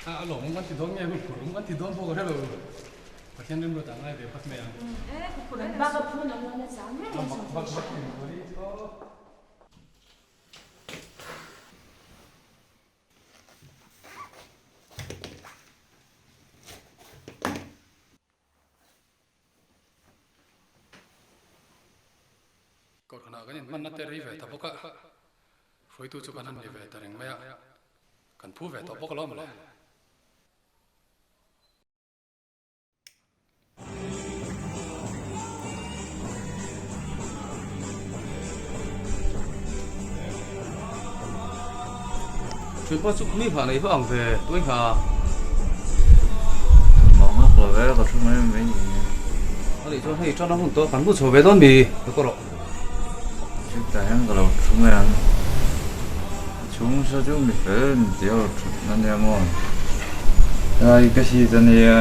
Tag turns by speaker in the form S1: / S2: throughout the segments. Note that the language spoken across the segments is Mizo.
S1: A lawm kan ti dawn nge hun phur kan ti dawn pawh ka hre lo. Pathian rimruat ah ngai ve phawt mai ang. Bak bak in kawri aw. Kohhranah kan inhmanna te rei ve ta bawk a, hruaitu chu kan han ni ve ta reng mai a, kan phu ve tawh bawk alawm le. Thil pawh chu mi nghah nei vak ang ve tuai ngha.
S2: Mah ngak lo ve ka thu mai mai ni.
S1: A nih chuan hei tan a hun tawh kan lut chho ve dawn mi ka kawr rawh.
S2: Chutah hian ka lo thu mai ang. A chhung sa chu mi fel ni tih a rawn thut na nia maw. Helai ka seat a nia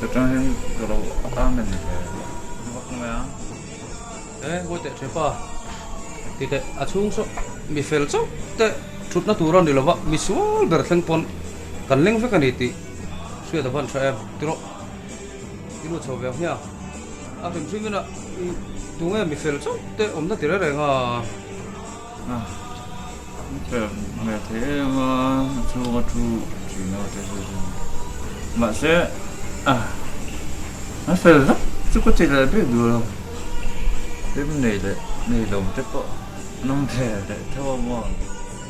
S2: ka tang hian ka lo amen ve vak mai ang.
S1: E ngawi teh ṭhepa ti teh a chhung saw mi fel chauh te thutna tur a ni lova mi sual ber thleng pawn kan leng vek a ni tih hriat a van tha em ti rawh i lut chho ve ang hmiang a hrim hrim in a i tunge mi fel chauh te awmna ti reng reng a.
S2: Mi fel hmel thei em a a chhung a thu thin a te chu mahse a an fel vek chu ka ti leh bik duh lo hlim nei leh nei lo te pawh an awm ve leh tho a maw.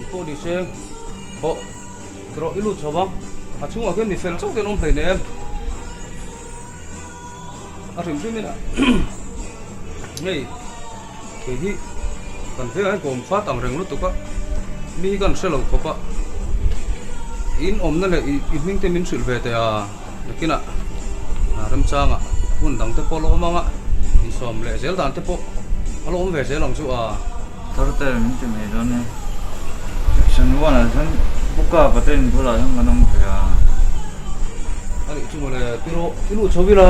S1: Ni pawh ni se pawh rawh i lut chho vang a chhungah khian mi fel chauh te an awm hleinem a hrim hrim in a hei. Kei hi kan vengah hian kawm fat ang reng lutuk a, mi hi kan hre lo khawp a, in awmna leh i hming te min hrilh ve teh a, nakinah remchanga hun dang te pawh a la awm ang a, insawm leh zel dan te pawh a la awm ve zel ang chu a.
S2: Thar te min ti mai dawn e, section one ah chuan Buka pate in bulah hian kan awm ve a.
S1: A nih chu mawle, tiraw i luh chho ila.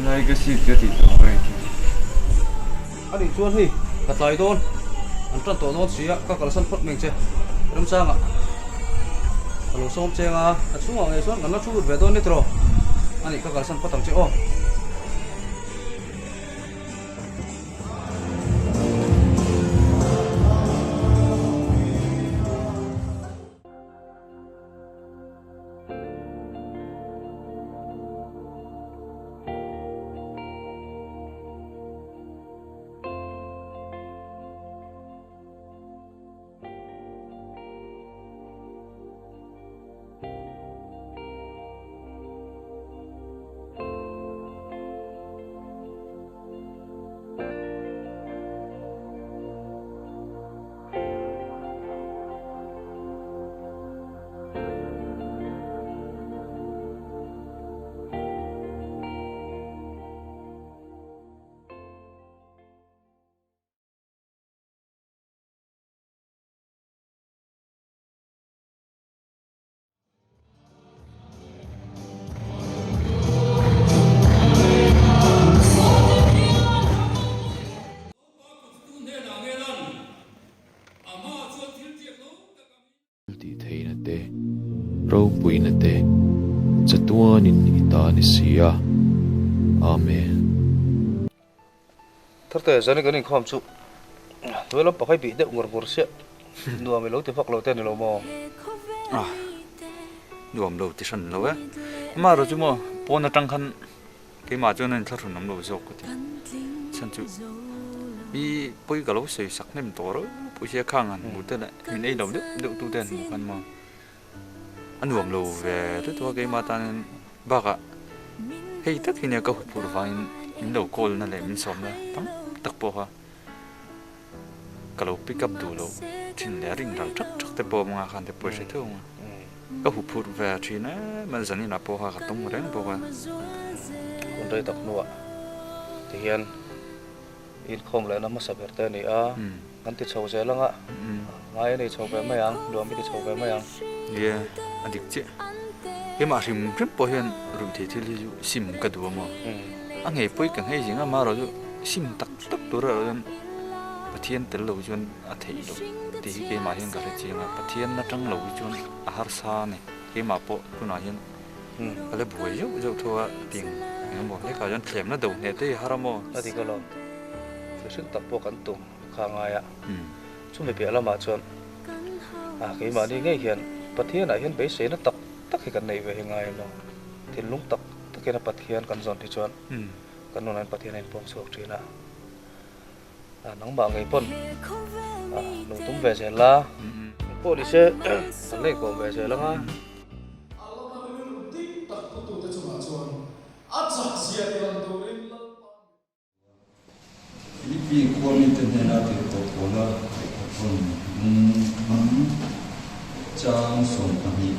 S2: Lai ka seat ka tih tawh ang chu.
S1: A nih chuan hei ka tlai dawn an tan tawh dawn si a ka kalsan phawt mai ang che remchangah ka lo sawm cheng a a chhungah ngei chuan kan la thu lut ve dawn ni tawh a nih ka kalsan phawt ang che aw.
S3: Tih theihna te, ropuina te, chatuanin i ta ni si a. Amen.
S1: Tharte zan kan inkhawm chu hnuai lam pakhat bih deuh ngur ngur siah nuam i lo ti vak lo te a ni lo maw?
S2: Ah, nuam lo ti hran lo e. Amaherawh chu maw pawn atang khan keimah chuan a inthlahrun awm lo zawk ka ti. Chhan chu i pawi ka lo sawi sak hnem tawh reuh pawh hi a khang han hmu te leh min ei lo deuh deuh tu te han hmu khan maw a nuam lo ve lutuk a keimah tanin bakah hei tak hi nia ka huphurh vangin min lo call na leh min sawmna tam tak pawh kha. ka lo pick up duh loh thin leh a rin ral thak thak te pawh anga khan te pawh i hre theuh ang a. Ka huphurh ve thin em a, zanin ah pawh kha ka tum reng bawk a.
S1: Hun rei tak hnuah tihian inkhawm lehna hmasa ber te a ni a, kan ti chho zel anga ngai a nei chho ve mai ang, nuam i ti chho ve mai ang.
S2: Nia, a dik chiah. Keimah hrim hrim pawh hian ruihtheih thil hi chu sim ka duh a maw? A ngei pawi ka nghei zing a, amaherawh chu sim tak tak tur erawh chuan Pathian tel lo chuan a theih loh tih hi keimah hian ka hre chiang a, Pathian atang lo hi chuan a harsa a ni. Keimah pawh tunah hian ka la buai zeuh zeuh tho a ting engemaw hlekah chuan thlemna do hneh te hi har a maw?
S1: A dik alawm, mihring tak pawh kan tum kha ngai a, chumi piah lamah chuan a keimahni ngei hian Pathianah hian beiseina tak tak hi kan neih ve hi ngai emaw thinlung tak takin a Pathian kan zawn hi chuan kan nunah hian Pathian a inpawm chhuak thin a. Nangmah ngei pawn lo tum ve zel la. Pawh ni se kan la inkawm ve zel ang a.
S4: Philippi khua mite hnena tirhkoh Paula lehkhathawn lung thum chang 12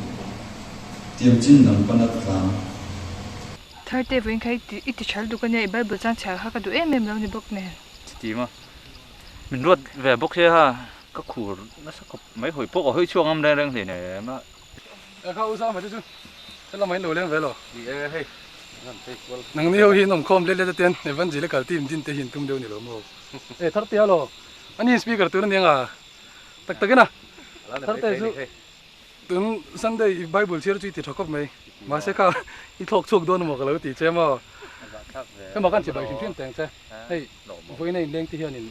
S4: tiamchin lam pana tlang.
S5: Tharte vawiin kha i ti ṭhal duk a nia, i Bible chuan chhiar kha ka duh em em lo ni bawk nen.
S2: Chuti maw? Min ruat ve bawk sia ha, ka khur nasa khawp mai hawi pawh ka hawi chhuak ngam reng reng hle nen a.
S1: E kha u Zama te chu helam ah in lo leng ve lo. Ni e hei an phei kual. Nangni ho hi an awmkhawm let let a ten Evangelical team din te hi an tum deuh ni lo maw? E Tharte a lo, ani speaker tur ania nga tak tak in a. Tharte chu Tun Sunday i Bible chhiar chu i ti tha khawp mai. Mahse kha i thlawk chhuak dawn emaw ka lo ti che maw? Hema khan chibai hrim hrim teng che. Hei vawiin a inleng te hianin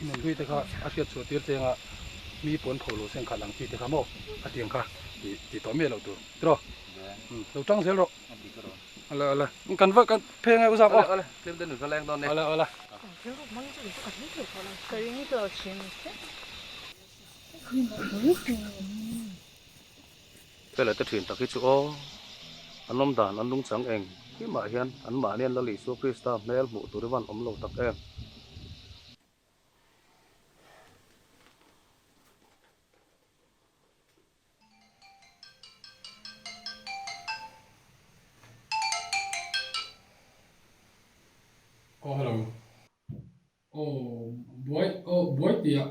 S1: i nunhlui te kha a hriat chhuah tir cheng a, mi pawn pho lo seng khat ang chi te kha maw a tiang kha i ti tawh miah lo tur. Tiraw? Lo tang zel rawh. Ala ala. Kan va kan pheng e u zak aw.
S5: Ala
S1: ala.
S5: Ka ring tawh thin che.
S1: Fela te thin tak hi chu aw, an awm dan an lungchang eng hlimah hian anmahni an Lal Isua Krista hmel hmuh tur i van awm lo tak em. Aw hello. Aw buai aw buai tih ah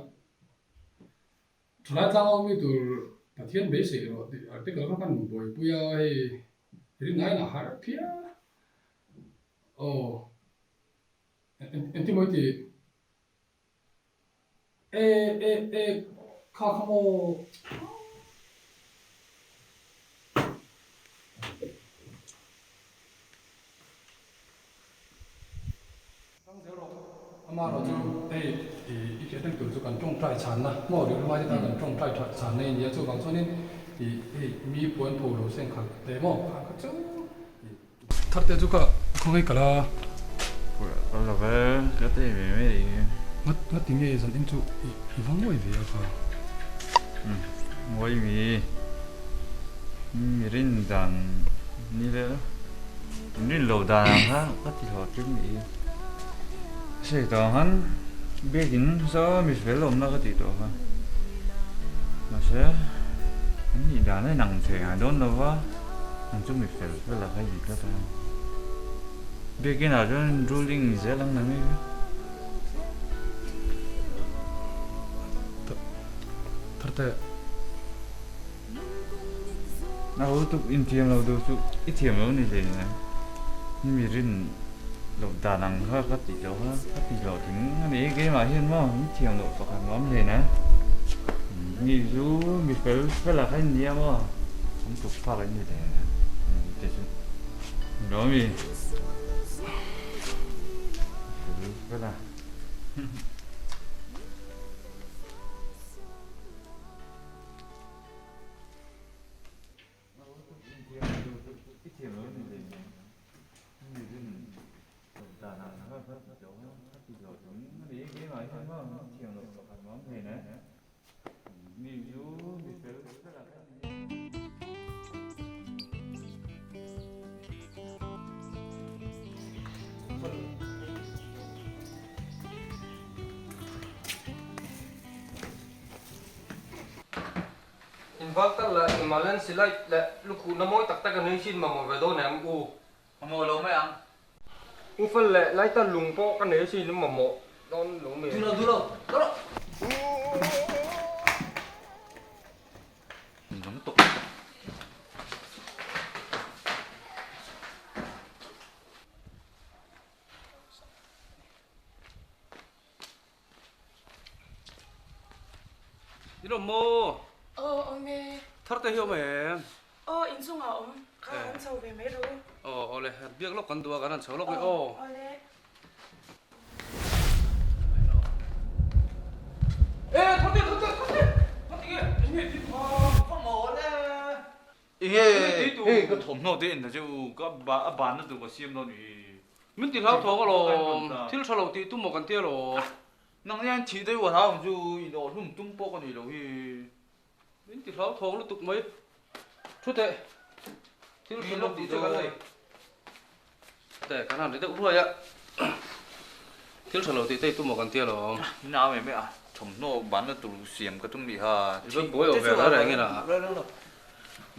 S1: thalai tlang awm mi tur Pathian beisei rawh tih article kha kan buaipui a hei rinai in a har phian aw engtin maw i tih e e e kha kha maw. Amaherawh chu hei i hriat reng tur chu kan tawngtai chhanna maw rilru ai te tan kan tawngtai that chhanna i nia chuvang chuanin i hei mi puan pho lo seng khat te maw kha kha chu i thar te chu ka khawngaih kal a.
S2: Kal lo ve ka ti ve mai a ni.
S1: Ngat ngat tinge zan in chu i i va ngawi ve a kha.
S2: Umm ngawi mi mi rin dan ni le. In rin loh dan ang kha ka ti hlawh tlem ni. Sei tawh ang khan biakin saw mi fel awmna ka tih tawh kha. Mahse an nih dan a inang thei ngai dawn lo va, an chu mi fel fel a kha i tlat a. Biakin ah chuan ruling zel ang nang hi.
S1: Tharte.
S2: A ho tuk inthiam lo duh chu i thiam lo ni hle nia. Mi rin loh dan ang kha ka tih loh kha ka tih loh tling a ni keimah hian maw min thiam loh pakhat maw awm hle nia. Mi chu mi fel fel ah kha in nia maw an tuk phak in ni hle nia te chu ni lo mi fel fel a.
S1: Inverter leh emergency light leh lukhuhna mawi tak tak a nui sin mamawh ve dawn em u?
S2: Mamawh lo mai ang.
S1: U fel leh lighter lung pawh ka nei sin mamawh dawn lo mi.
S2: Duh lo duh lo duh lo. Nung tawk.
S1: In awm maw?
S6: Aw awm e.
S1: Thar te hi awm em?
S6: Aw inchungah awm. Kha han chho ve mai ru.
S1: Aw awle biak lawk kan duh a kan han chho lawk mai aw.
S6: Awle.
S1: E Tharte Tharte Tharte Tharte nge enge ti kha
S2: ka mawl e. Enge hei ka thawmhnaw te en ta che u ka a banna tur ka siam dawn i.
S1: Min ti hlauthawng alawm, thil tha lo tih tum maw kan ti alawm.
S2: Nang hian thih deuh a hlau ang chu in awh hlum tum pawh ka ni lo hi.
S1: Min ti hlauthawng lutuk mai. Thu teh, thil tha lo tih che kan nei. Teh, kan han ri deuh ruai a. Thil tha lo tih te i tum maw kan ti alawm.
S2: Min au em em a, thawmhnaw banna tur siam ka tum nih ha.
S1: I va buai awm ve reng reng in a.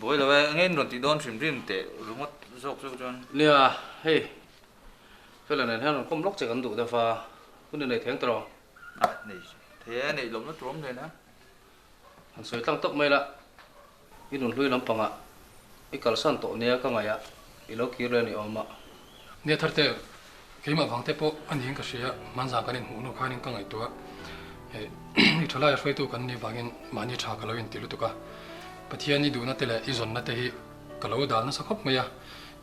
S2: Buai lo e, enge in rawn tih dawn hrim hrim teh ringawt zawk chu chuan.
S1: Nia, hei Fela nen hian rawn kawm lawk che kan duh deuh a, hun i nei theng tawh.
S2: A, nei thei e, neih lawmna tur awm hle na.
S1: Han sawi tlang tawp mai la, i nunhlui lampangah i kalsan tawh nia ka ngaih a, i lo kir leh a ni awm a.
S7: Nia Tharte, keimah vang te pawh a niin ka hria, hmanzang kan inhmuh hnu khanin ka ngaihtuah a, i thalai a hruaitu kan nih vangin mahni tha ka lo inti lutuk a, Pathian i duhna te leh i zawnna te hi ka lo dal nasa khawp mai a,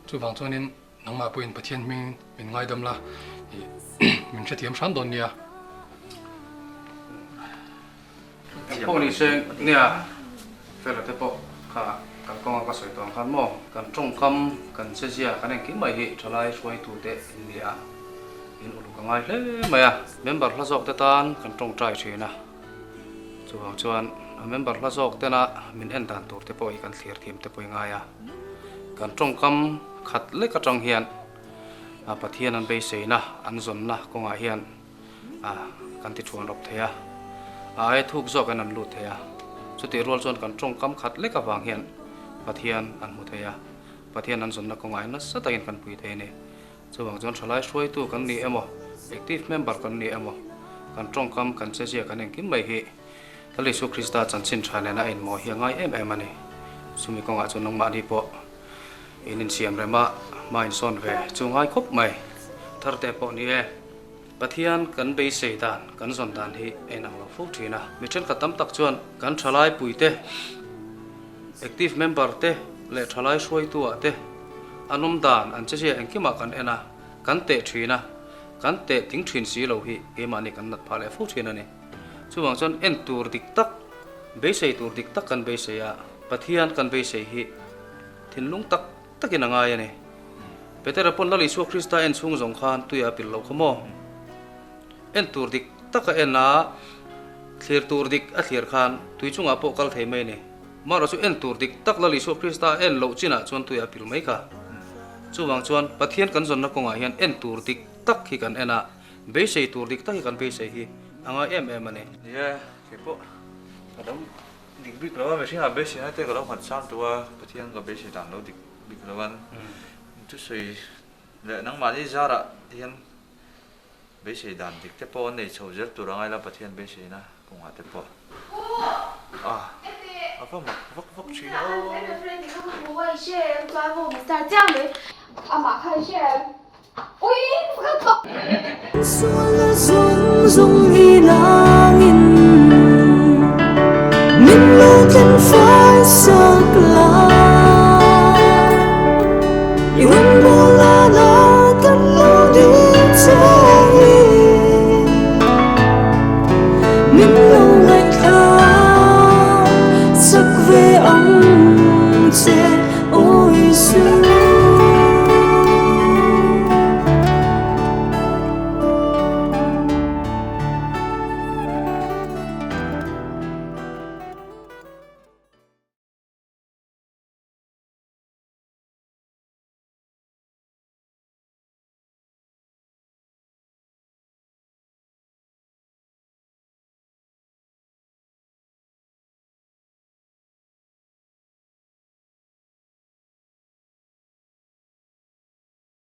S7: chuvang chuanin nangmah pawhin Pathian hming min ngaidam la, min hrethiam hram dawn nia.
S1: Engpawh ni se nia Fela te pawh kha kan kawnga ka sawi tawh ang khan maw kan tawngkam kan che zia kan engkim mai hi thalai hruaitu te in ni a, in uluk a ngai hle mai a, member hla zawk te tan kan tawngtai thin a, chuvang chuan a member hla zawk tena min en dan tur te pawh hi kan thlir thiam te pawh i ngai a, kan tawngkam khat lek atang hian Pathian an beiseina an zawnna kawngah hian a, kan ti thuan rawp thei a, a aia thuk zawkin an lut thei a, chutih rual chuan kan tawngkam khat lek avang hian Pathian an hmu thei a, Pathian an zawnna kawngah hian nasa takin kan pui thei a ni. Chuvang chuan thalai hruaitu kan ni emaw, active member kan ni emaw, kan tawngkam, kan chezia, kan engkim mai hi Lal Isua Krista chanchin tha nena a inmawi hi a ngai em em a ni. Chumi kawngah chuan nangmahni pawh in insiam rem a, hma insawn ve chu ngai khawp mai. Tharte pawh ni e. Pathian kan beisei dan, kan zawn dan hi a inang lo fo thin a. Mi thenkhat tam tak chuan kan thalai puite, active member te leh thalai hruaitu-ah te an awm dan, an chezia engkimah kan en a, kan teh thin a, kan teh tling thin si lo hi keimahni kan nat phah leh fo thin a ni. Chuvang chuan en tur dik tak, beisei tur dik tak kan beisei a, Pathian kan beisei hi thinlung tak takin a ngai a ni. Petera pawn Lal Isua Krista en chhung zawng khan tui a pilh loh kha maw? En tur dik tak a en a, thlir tur dik a thlir khan tui chungah pawh kal thei mai a ni. Marawh chu en tur dik tak Lal Isua Krista a en loh chinah chuan tui a pilh mai kha. Chuvang chuan Pathian kan zawnna kawngah hian en tur dik tak hi kan en a, beisei tur dik tak hi kan beisei hi a ngai em em a ni.
S2: Nia, keipawh ka lo dik bik lo a, mihringah beiseina te ka lo nghat sang tawh a, Pathian ka beisei dan lo dik bik lo an thusawi leh nangmahni zarah hian beisei dan dik te pawh an nei chho zel tur a ngaila Pathian beiseina kawngah te pawh a a va mak vak vak thin a aw.
S8: Min lo tlen fai sak la.